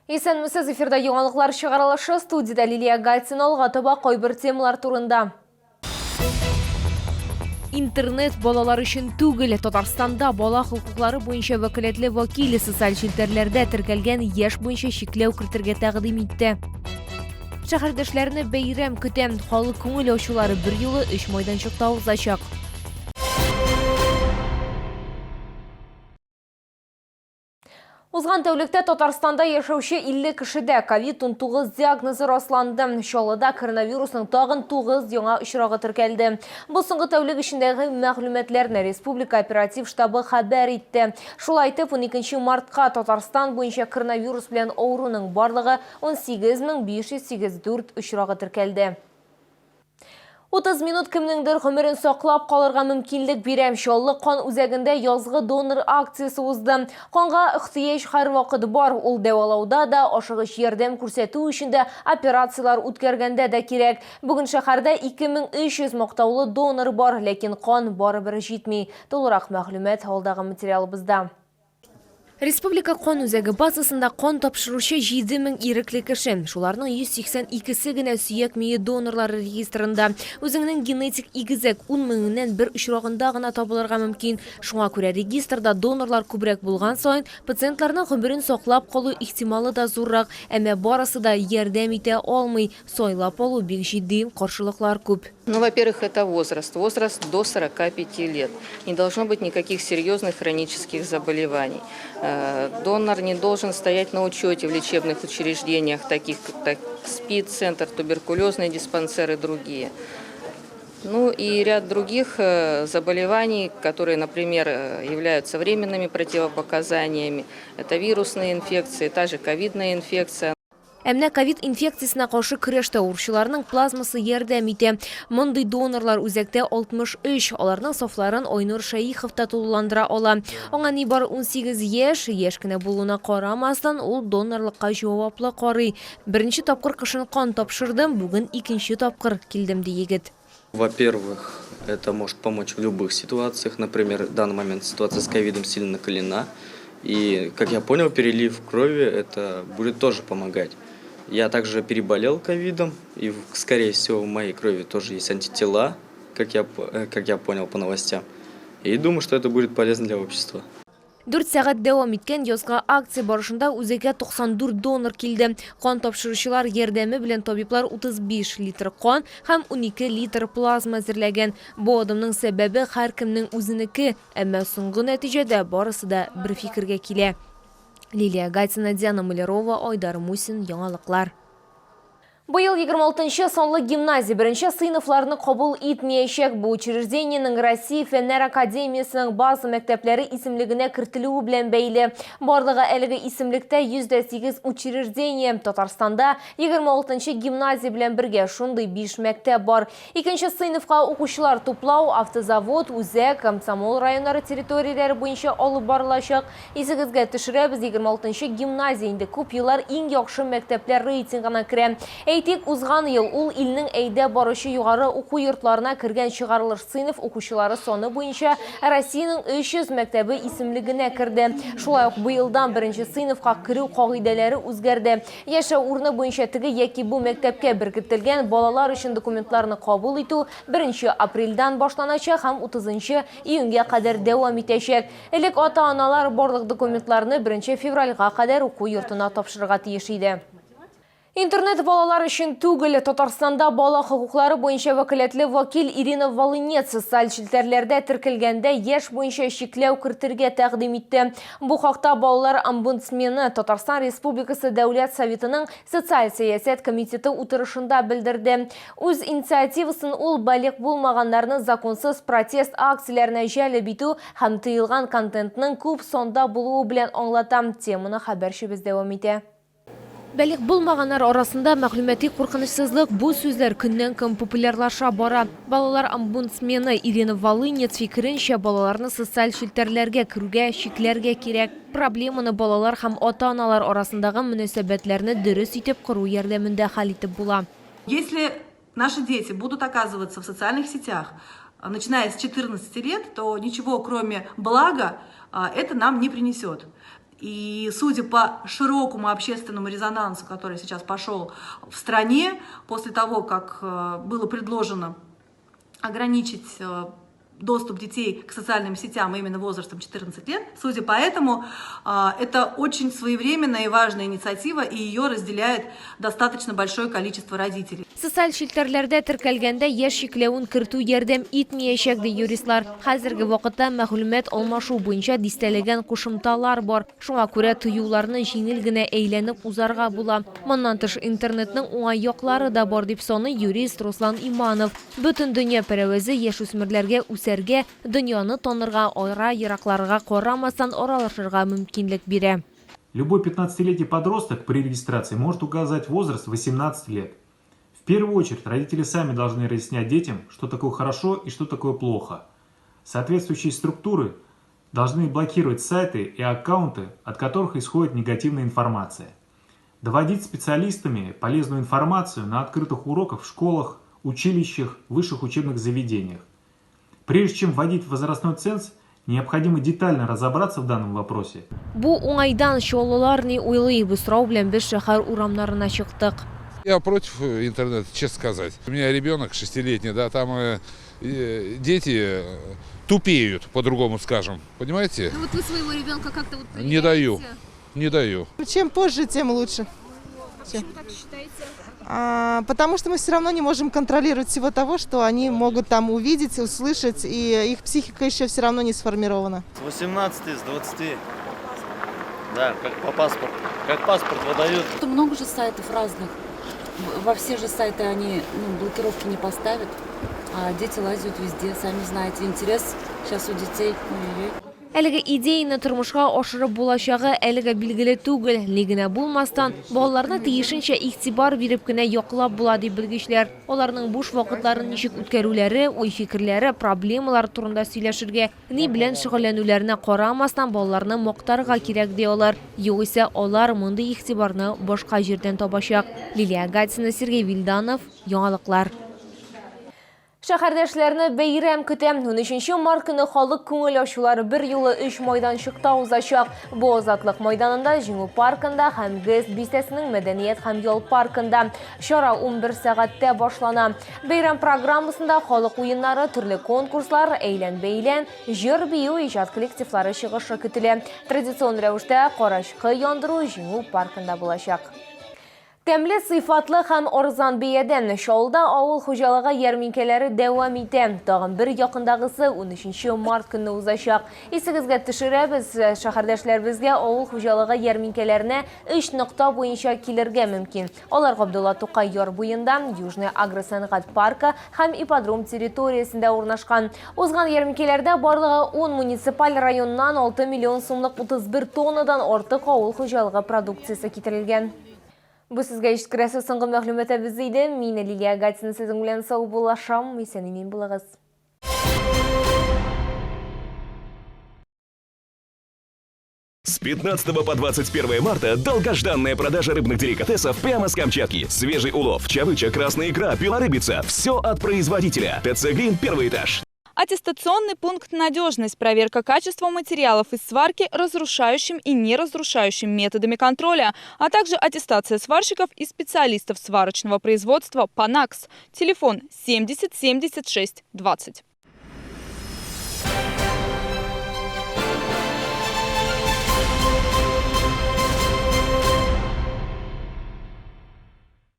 Исәнмесез, эфирда яңалыклар чыгарылышы, студиядә Лилия Гатина, алга таба кайбер темалар турында. Интернет балалар өчен түгел. Татарстанда бала хокуклары буенча вәкаләтле вәкил социаль челтәрләрдә теркәлгән яшь буенча чикләү кертергә тәкъдим итте. Шәһәрдәшләрне бәйрәм көтә. Халык күңел ачулары берьюлы өч майданчыкта узачак. Узган тәүлектә Татарстанда яшәүче 50 кешедә ковид-19 диагнозы расланды. Чаллыда коронавирусның тагын 9 яңа очрагы теркәлде. Бу соңгы тәүлек эчендәге мәгълүматларны республика оператив штабы хәбәр итте. Шулай итеп, 12 мартка Татарстан буенча коронавирус белән авыруның барлыгы 18584 очрагы теркәлде. 30 минут кемнеңдер гомерен саклап калырга мөмкинлек бирә. Чаллы кан үзәгендә язгы донор акциясе узды. Канга ихтыяҗ һәрвакыт бар. Ул дәвалауда да, ашыгыч ярдәм күрсәтү өчен дә, операцияләр үткәргәндә дә кирәк. Бүген шәһәрдә 2300 мактаулы донор бар, ләкин кан барыбер җитми. Тулырак мәгълүмат алдагы материалыбызда. Республика кан үзәге базасында кан тапшыручы 7000 ирекле кеше. Шуларның 182-се генә сөяк мие донорлары регистрында. Үзеңнең генетик игезәк 10 меңеннән бер очрагында гына табылырга мөмкин. Шуңа күрә регистрда донорлар күбрәк булган саен, пациентларның гомерен саклап калу ихтималы да зуррак. Әмма барысы да ярдәм итә алмый. Сайлап алу бик җитди, каршылыклар күп. Ну, во-первых, это возраст. Возраст до 45 лет. Не должно быть никаких серьезных хронических заболеваний. Донор не должен стоять на учете в лечебных учреждениях, таких как СПИД-центр, туберкулезный диспансер и другие. Ну и ряд других заболеваний, которые, например, являются временными противопоказаниями. Это вирусные инфекции, та же ковидная инфекция. Ә менә ковид инфекциясенә каршы көрәштә авыручыларның плазмасы ярдәм итә. Мондый донорлар үзәктә 63, аларның сафларын Айнур Шәехов та тулыландыра ала. Аңа нибары 18 яшь, яшь кенә булуына карамастан, ул донорлыкка җаваплы карый. Беренче тапкыр кышын кан тапшырдым, бүген икенче тапкыр килдем, ди егет. Во-первых, это может помочь в любых ситуациях. Например, в данный момент ситуация с ковидом сильно накалена. И, как я понял, перелив крови это будет тоже помогать. Я также переболел ковидом, и, скорее всего, в моей крови тоже есть антитела, как я понял по новостям. И думаю, что это будет полезно для общества. 4 сәгать дәвам иткән язгы акция барышында үзәккә 94 донор килде. Кан тапшыручылар ярдәме белән табиблар 35 литр кан һәм 12 литр плазма әзерләгән. Бу адымның сәбәбе һәркемнең үзенеке, әмма соңгы нәтиҗәдә барысы да бер фикергә килә. Лилия Гатина, Диана Малярова, Айдар Мусин, Яңалыклар. Быел 26 санлы гимназия беренче сыйныфларны кабул итмәячәк. Бу учреждениенең Россия Фәннәр академиясенең база мәктәпләре исемлегенә кертелүе белән бәйле. Барлыгы әлеге исемлектә 108 учреждение. Татарстанда 26 гимназия белән бергә шундый 5 мәктәп бар. Икенче сыйныфка укучылар туплау Автозавод, Үзәк, Комсомол районнары территорияләре буенча алып барылачак. Исегезгә төшерәбез, 26 нчы гимназия инде күп еллар иң яхшы мәктәпләр рейтингына керә. Әйтик, узган ел ул илнең әйдәп баручы югары уку йортларына кергән чыгарылыш сыйныф укучылары саны буенча Россиянең 300 мәктәбе исемлегенә керде. Шулай ук быелдан беренче сыйныфка керү кагыйдәләре үзгәрде. Яшәү урыны буенча теге яки бу мәктәпкә беркетелгән балалар өчен документларны кабул итү беренче апрельдән башланачак һәм утызынчы июньгә кадәр дәвам итәчәк. Элек ата-аналар барлык документларны беренче февральгә кадәр уку йортына тапшырырга тиеш иде. Интернет балалар өчен түгел. Татарстанда бала хокуклары буенча вәкаләтле вәкил Ирина Волынец социаль челтәрләрдә теркелгәндә яшь буенча чикләү кертергә тәкъдим итте. Бу хакта балалар омбудсмены Татарстан Республикасы Дәүләт Советының социаль сәясәт комитеты утырышында белдерде. Үз инициативасын ул балигъ булмаганнарны законсыз протест акцияләренә җәлеп итү һәм тыелган контентның күп санда булуы белән аңлата. Теманы хәбәрчебез дәвам итә. Балигъ булмаганнар арасында мәгълүмати куркынычсызлык бу сүзләр көннән-көн популярлаша бара. Балалар омбудсмены Ирина Волынец фикеренчә, балаларны социаль челтәрләргә керүгә чикләргә кирәк. Проблеманы балалар һәм ата-аналар арасындагы мөнәсәбәтләрне дөрес итеп кору ярдәмендә хәл итеп була. Если наши дети будут оказываться в социальных сетях, начиная с 14 лет, то ничего, кроме блага, это нам не принесет. И судя по широкому общественному резонансу, который сейчас пошел в стране, после того, как было предложено ограничить доступ детей к социальным сетям именно возрастом 14 лет, судя по этому, это очень своевременная и важная инициатива, и ее разделяет достаточно большое количество родителей. Социаль челтәрләрдә теркәлгәндә яшь чикләвен кертү ярдәм итмәячәк, ди юристлар. Хәзерге вакытта мәгълүмат алмашу буенча дистәләгән кушымталар бар. Шуңа күрә тыюларны җиңел генә әйләнеп узарга була. Моннан тыш интернетның уңай яклары да бар, дип саный юрист Руслан Иманов. Бөтен дөнья пәрәвезе яшүсмерләргә үсәргә, дөньяны танырга, ара еракларга карамастан аралашырга мөмкинлек бирә. Любой 15-летний подросток при регистрации может указать возраст 18 лет. В первую очередь родители сами должны разъяснять детям, что такое хорошо и что такое плохо. Соответствующие структуры должны блокировать сайты и аккаунты, от которых исходит негативная информация. Доводить специалистами полезную информацию на открытых уроках в школах, училищах, высших учебных заведениях. Прежде чем вводить возрастной ценз, необходимо детально разобраться в данном вопросе. Бу уңайдан чаллылар ни уйлый? Бу сорау белән без шәһәр урамнарына чыктык. Я против интернета, честно сказать. У меня ребенок 6-летний, да, там дети тупеют, по-другому скажем, понимаете? Ну вот вы своего ребенка как-то вот Не даю, не даю. Чем позже, тем лучше. А почему так считаете? Потому что мы все равно не можем контролировать всего того, что они могут там увидеть, услышать, и их психика еще все равно не сформирована. С 18, с 20. Да, как по паспорту. Как паспорт выдают. Много же сайтов разных. Во все же сайты они, ну, блокировки не поставят, а дети лазят везде, сами знаете. Интерес сейчас у детей. Ой-ой-ой. Әлеге идеяны тормышка ашырып булачагы әлегә билгеле түгел. Ни генә булмастан, балаларны тиешенчә игътибар биреп кенә яклап була, ди белгечләр. Аларның буш вакытларын ничек үткәрүләре, уй-фикерләре, проблемалар турында сөйләшергә, ни белән шөгыльләнүләренә карамастан балаларны мактарга кирәк, ди алар. Югыйсә алар мондый игътибарны башка җирдән табачак. Лилия Гатина, Сергей Вильданов, Яңалыклар. Шәһәрдәшләрне бәйрәм көтә. 13 март көне халык күңел ачулары бер юлы 3 майданчыкта узачак. Бу Азатлык майданында, Җиңү паркында һәм ГЭС бистәсенең мәдәният һәм ял паркында. Чара 11 сәгатьтә башлана. Бәйрәм программасында халык уеннары, төрле конкурслар, әйлән-бәйлән, җыр-бию, иҗат коллективлары чыгышы көтелә. Традицион рәвештә карачкы яндыру Җиңү паркында булачак. Тәмле, сыйфатлы һәм арзан бәядән Чаллыда авыл хуҗалыгы ярминкәләре дәвам итә. Тагын бер якындагысы 13 март көнне узачак. Исегезгә төшерәбез, шәһәрдәшләребезгә авыл хуҗалыгы ярминкәләренә 3 нокта буенча килергә мөмкин. Алар Габдулла Тукай яр буенда, Южный агросәнәгать паркы һәм ипподром территориясендә урнашкан. Узган ярминкәләрдә барлыгы 10 муниципаль районнан 6 миллион сумлык 31 тоннадан артык авыл хуҗалыгы продукциясе китерелгән. Бу сезгә җиткерәсе соңгы мәгълүматыбыз иде. Мин Лилия Гатина сезнең белән саубуллашам. Исән-имин булыгыз. С 15 по 21 марта долгожданная продажа рыбных деликатесов прямо с Камчатки. Свежий улов, чавыча, красная икра, белорыбица. Все от производителя. ТЦ «Грин», первый этаж. Аттестационный пункт «Надежность». Проверка качества материалов из сварки разрушающим и неразрушающим методами контроля, а также аттестация сварщиков и специалистов сварочного производства «Панакс». Телефон 70 76 20.